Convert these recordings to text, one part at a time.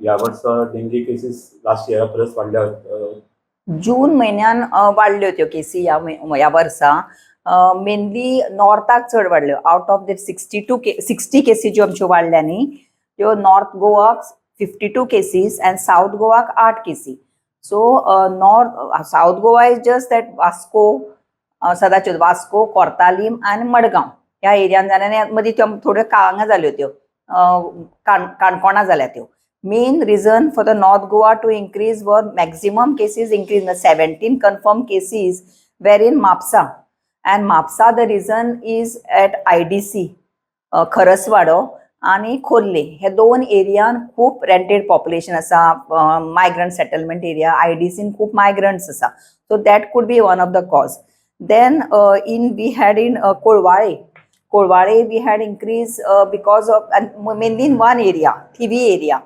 ह्या वर्सा dinghy cases last इयरा परस वाडल्या? जून म्हयन्यान वाडल्यो त्यो केसी ह्या वर्सा. मेनली नॉर्थाक चड वाडल्यो. Out of the 62 60 केसी ज्यो आमच्यो वाडल्या न्ही, त्यो नॉर्थ गोवाक 52 cases and south गोवाक आठ केसी. So north, South Goa is just that Vasco, सदांच्यो Vasco, Cortalim आनी मडगांव ह्या एरियान जाल्या आनी मदीं त्यो थोड्यो हांगा जाल्यो, त्यो काणकोणा जाल्या त्यो. Main reason for the North Goa to increase were maximum cases increase, 17 confirmed cases were in Mapsa. And Mapsa, the reason is at IDC, Kharaswado आणि खोर्ले हे दोन एरियान खूप रेंटेड पॉप्युलेशन आसा, मायग्रंट सेटलमेंट एरिया, आयडीसीन खूप मायग्रंट्स आसा. So that could be one of the cause. Then in we had in Colvale. Colvale we had increase because of mainly in one area, Thivim area.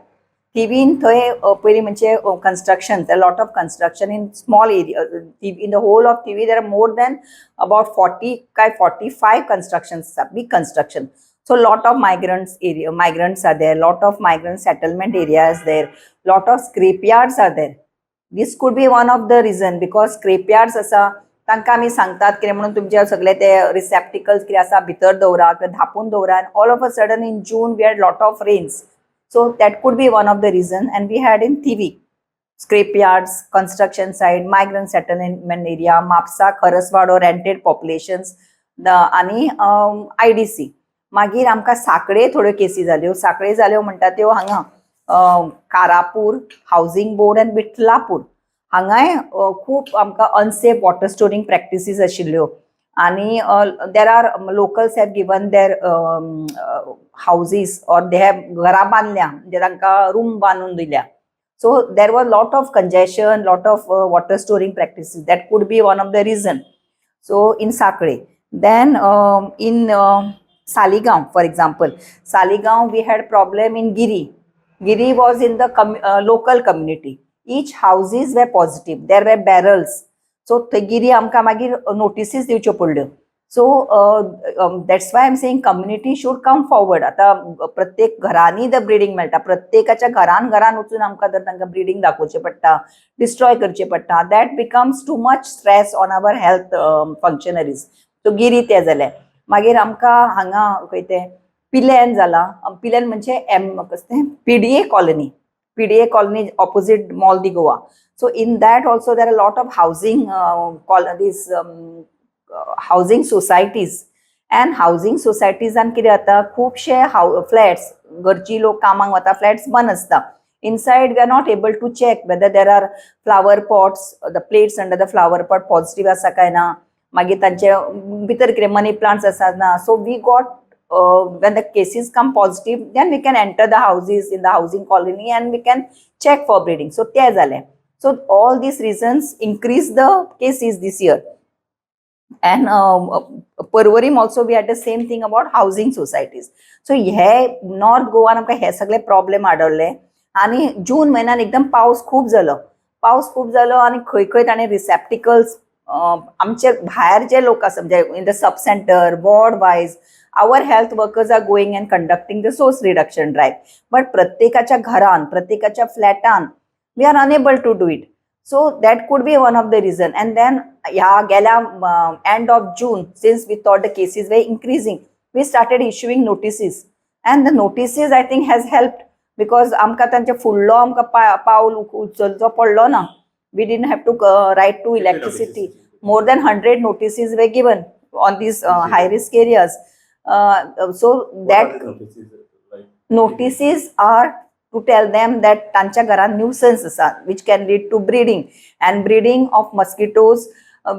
थिवीन थंय पयलीं म्हणजे construction, lot of construction in small area. In the whole of Thivim there are more than about 40 काय 45 construction आसा, big construction. So lot of migrants area, migrants are there, lot of migrant settlement areas there, lot of scrap yards are there. This could be one of the reason because scrap yards आसा, तांकां आमी सांगतात कितें म्हणून, तुमचे सगळे ते receptacles कितें आसा भितर दवरा किंवा धापून दवरा. And all of a sudden in June we had lot of rains, so that could be one of the reason. And we had in Thivim scrap yards, construction site, migrant settlement area, Mapsa, Kharaswado, rented populations आनी IDC. मागीर आमकां साकडे थोड्यो केसी जाल्यो. साकडे जाल्यो म्हणटा त्यो हांगा कारापूर हावजींग बोर्ड आनी विठलापूर हांगाय खूब आमकां अनसेफ वॉटर स्टोरींग प्रॅक्टिसीस आशिल्ल्यो आणि there are locals have given their houses or they have घरां बांदल्या, म्हणजे तांकां रूम बांदून दिल्या. So there was lot of congestion, lot of water storing practices. That could be one of the reason. So in Sanquelim, then in Saligao, for example, Saligao we had problem in Giri. Giri was in the local community. Each houses were positive. There were barrels. So थंय गिरी आमकां मागीर notices दिवच्यो पडल्यो. So that's why I'm saying community should come forward. आतां प्रत्येक घरांनी the breeding मेळटा, प्रत्येकाच्या घरान घरान वचून आमकां जर तांकां ब्रिडींग दाखोवचें पडटा, डिस्ट्रॉय करचें पडटा, that becomes too much stress on our health functionaries. So Giri तें जालें. मागीर आमकां हांगा खंय तें पिल्यान जाला. पिल्यान म्हणजे एम कसं तें PDA colony, PDA colony opposite Mall de Goa. So in that also there are lot of housing call these housing societies and housing सोसायटीजान कितें जाता, खुबशे हाव फ्लॅट्स, घरची लोक कामाक वता, फ्लॅट्स बंद आसता. Inside we are not able to check whether there are flower pots, the plates under the flower pot positive आसा काय ना, मागीर तांचे भितर कितें मनी प्लांट्स आसा ना. So we got when the cases come positive, then we can enter the houses in the housing colony and we can check for breeding. So ते जालें. So all these reasons increase the cases this year. And Porvorim also we had the same thing about housing societies. So hey north गोवान आमकां हे सगळे problem आडवले आनी जून म्हयन्यान एकदम पावस खूब जालो. पावस खूब जालो आनी खंय खंय ताणें रिसेप्टिकल्स, आमचे भायर जे लोक आसा, म्हणजे in the sub center, ward wise, our health workers are going and conducting the source reduction drive, but प्रत्येकाच्या घरान, प्रत्येकाच्या फ्लॅटान we are unable to do it. So that could be one of the reason. And then ह्या गेल्या end of June, since we thought the cases were increasing, we started issuing notices, and the notices, I think, has helped because आमकां तांचे फुडलो आमकां पावल उचलचो पडलो ना. We didn't have to write to electricity. More than 100 notices were given on these high risk areas. So What that are the notices like? Notices are to tell them that तांच्या घरात nuisance आसा, which can lead to breeding, and breeding of mosquitoes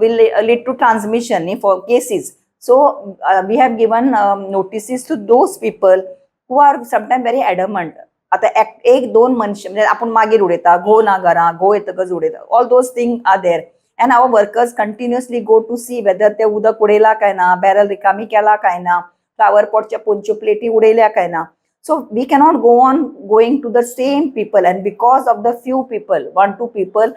will lead to transmission न्ही for cases. So we have given notices to those people who are sometimes very adamant. आता एक दोन मनशां म्हणजे आपूण मागीर उडयता, घो ना घरा, घो येतकच उडयता, all those thing are there. And our workers continuously go to see whether ते उदक उडयला काय ना, बॅरल रिकामी केला काय ना, फ्लावर पॉटच्या पोंदच्यो प्लेटी उडयल्या काय ना. So we cannot go on going to the same people, and because of the few people, one, two people,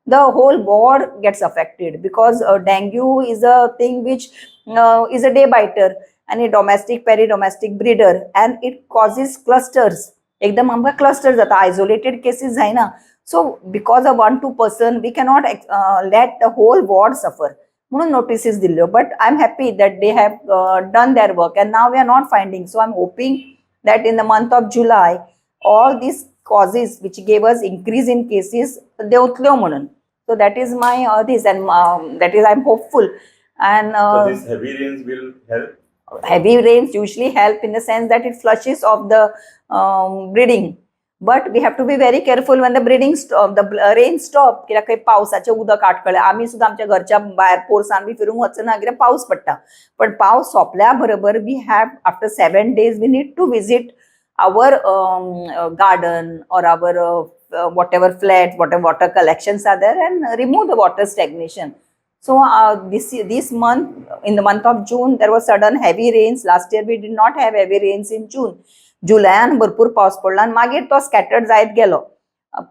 the whole ward gets affected because dengue is a thing which is a day biter and a domestic, peri-domestic breeder, and it causes clusters. एकदम आमकां cluster जाता, isolated cases जायना. So because of one two person we cannot let the whole ward suffer म्हणून notices दिल्ल्यो. But I am happy that they have done their work and now we are not finding. So I am hoping that in the month of July all these causes which gave us increase in cases देंवतल्यो म्हणून. So that is my this and that is, I am hopeful and So this heavy rains will help. Heavy rains usually help in the sense that it flushes off the breeding, but we have to be very careful when the breeding stop, the rain stop. कित्याक खंय पावसाचें उदक आटकळें, आमी सुद्दां आमच्या घरच्या भायर पोरसान बी फिरूंक वचना कित्याक पावस पडटा. पण पावस सोंपल्या बरोबर we have, after 7 days we need to visit our garden or our whatever flat, whatever water collections are there, and remove the water stagnation. So this month, in the month of June, there was sudden heavy rains. Last year we did not have heavy rains in June. जुलयान भरपूर पावस पडला आनी मागीर तो scattered जायत गेलो.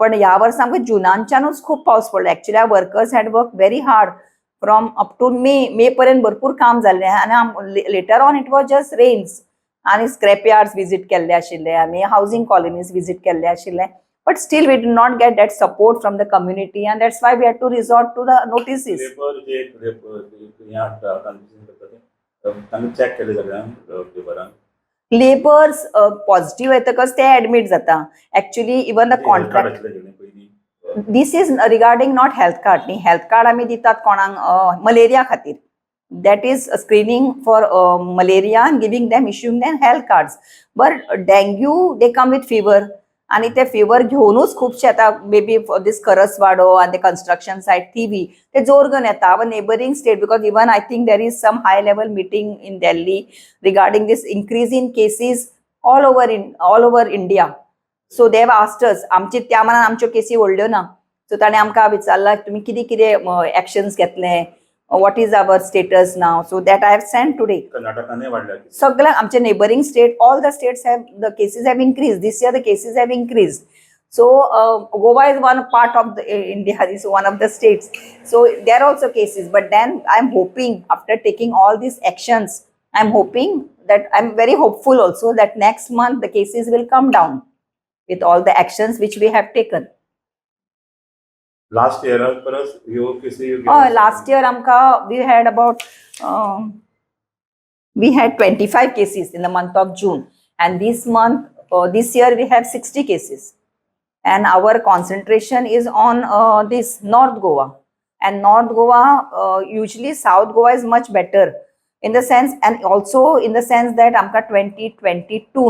पण ह्या वर्सा आमकां जुनानच्यानूच खूब पावस पडलो. Actually, workers had work very hard from up to May. मे पर्यंत भरपूर काम जाल्लें आनी later on it was just rains. आनी स्क्रॅप यार्ड्स विजीट केल्ले आशिल्ले आमी, हावजींग कॉलनीज विजीट केल्ले आशिल्ले, but still we did not get that support from the community and that's why we had to resort to the notices. Labour J labour हे हाडटा, confusion करता ते, तांकां चॅक केले सगळ्यांक लेबरांक? लेबर्स पॉझिटिव्ह येतकच ते ऍडमीट जाता. Actually, even the contract आसले पयलीं. This is regarding not health card न्ही. हेल्थ कार्ड आमी दितात कोणाक? मलेरिया खातीर. That is screening for malaria and giving them, issuing them health cards. But dengue, they come with fever आनी ते fibre घेवनूच खुबशे आतां मे बी दीस करसवाडो आनी ते कन्स्ट्रक्शन सायट थिवी ते जोर घेवन येता. Our neighbouring state, because even I think there is some high level meeting in Delhi regarding this increase in cases all over India. So they have asked us. आमची त्या मानान आमच्यो केसी व्हडल्यो ना. सो ताणें आमकां विचारलां, तुमी कितें कितें एक्शन्स घेतले, what is our status now. So that I have sent today. कर्नाटकानूय वाडल्या. सगळ्या आमचे neighbouring state, all the states have, the cases have increase this year, the cases have increase. So Goa is one part of the India, is one of the states, so there also cases. But then I am hoping, after taking all these actions, I am hoping that, I am very hopeful also that next month the cases will come down with all the actions which we have taken. Last इयरा परस ह्यो केसी? हय, last year आमकां we had 25 cases in the month of June, and this month, this year we have 60 cases, and our concentration is on this North Goa. And North Goa, usually South Goa is much better in the sense, and also in the sense that आमकां 2022,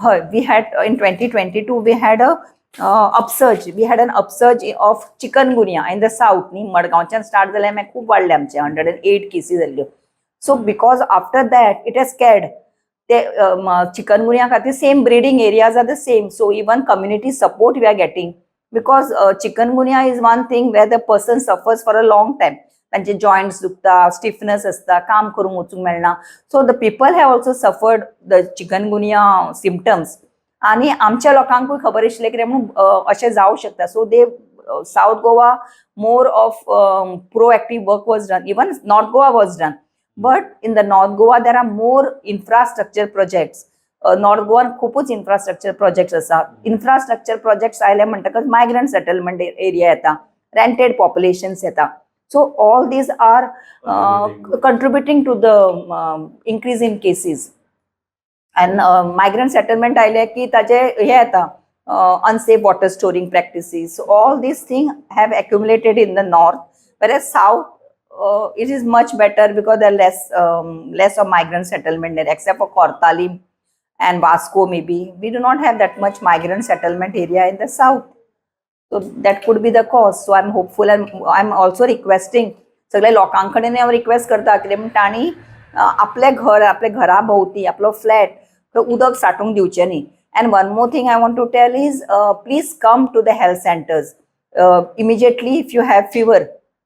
हय, we had in 2022 we had a upsurge, we had an upsurge of chikungunya in the south न्ही. मडगांवच्यान start जालें, मागीर खूब वाडले आमचे, 108 केसी जाल्ल्यो. So because after that it has scared ते चिकनगुनिया खातीर, same breeding areas are the same. So even community support we are getting, because chikungunya is one thing where the person suffers for a long time. तांचे joints दुखता, स्टिफनस आसता, काम करूंक वचूंक मेळना. So the people have also suffered the chikungunya symptoms आनी आमच्या लोकांकूय खबर आशिल्लें कितें म्हणून अशें जावं शकता. So they, South Goa, more of proactive work was done. Even North Goa was done, but in the North Goa there are more infrastructure projects. North Goan खुपूच infrastructure projects आसा. इन्फ्रास्ट्रक्चर प्रोजेक्ट्स आयले म्हणटकच migrant settlement area येता, rented populations येता. So all these are contributing to the increase in cases. And migrant settlement आयले की ताजे हे येता, unsafe water storing practices. So all these things have accumulated in the north, whereas south, it is much better because there are less of migrant settlement there, except for Cortalim and Vasco maybe. We do not have that much migrant settlement area in the south. So that could be the cause. So I'm hopeful and I'm also requesting सगळ्या लोकां कडेन हांव request करता, कितें म्हण तांणी आपलें घर, आपल्या घरा भोंवती आपलो फ्लॅट थंय उदक साठूंक दिवचें न्ही. And one more thing I want to tell is, please come to the health centers immediately if you have fever.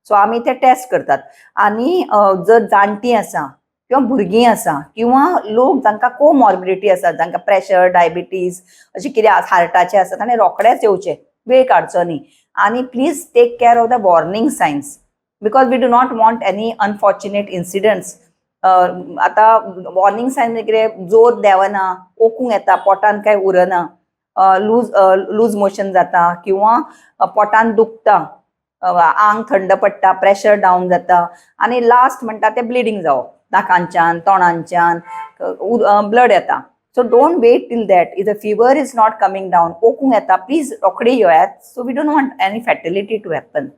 So आमी ते टेस्ट करतात. आनी जर जाणटीं आसा किंवा भुरगीं आसा किंवा लोक जांकां कोमॉर्बिडिटी आसा, जांकां प्रेशर, डायबिटीज अशें कितें हार्टाचें आसा, ताणें रोखडेच येवचें, वेळ काडचो न्ही. आनी please take care of the warning signs, because we do not want any unfortunate incidents. आतां वॉर्निंग सायन म्हणजे कितें? जोर देंवना, ओकूंक येता, पोटान कांय उरना, लूज लूज मोशन जाता किंवा पोटान दुखता, आंग थंड पडटा, प्रेशर डावन जाता आनी लास्ट म्हणटा ते ब्लिडींग जावप, नाकांच्यान तोंडांच्यान ब्लड येता. So don't wait till that. If the fever is not coming down, ओकूंक येता, प्लीज रोखडे येयात. So we don't want any fatality to happen.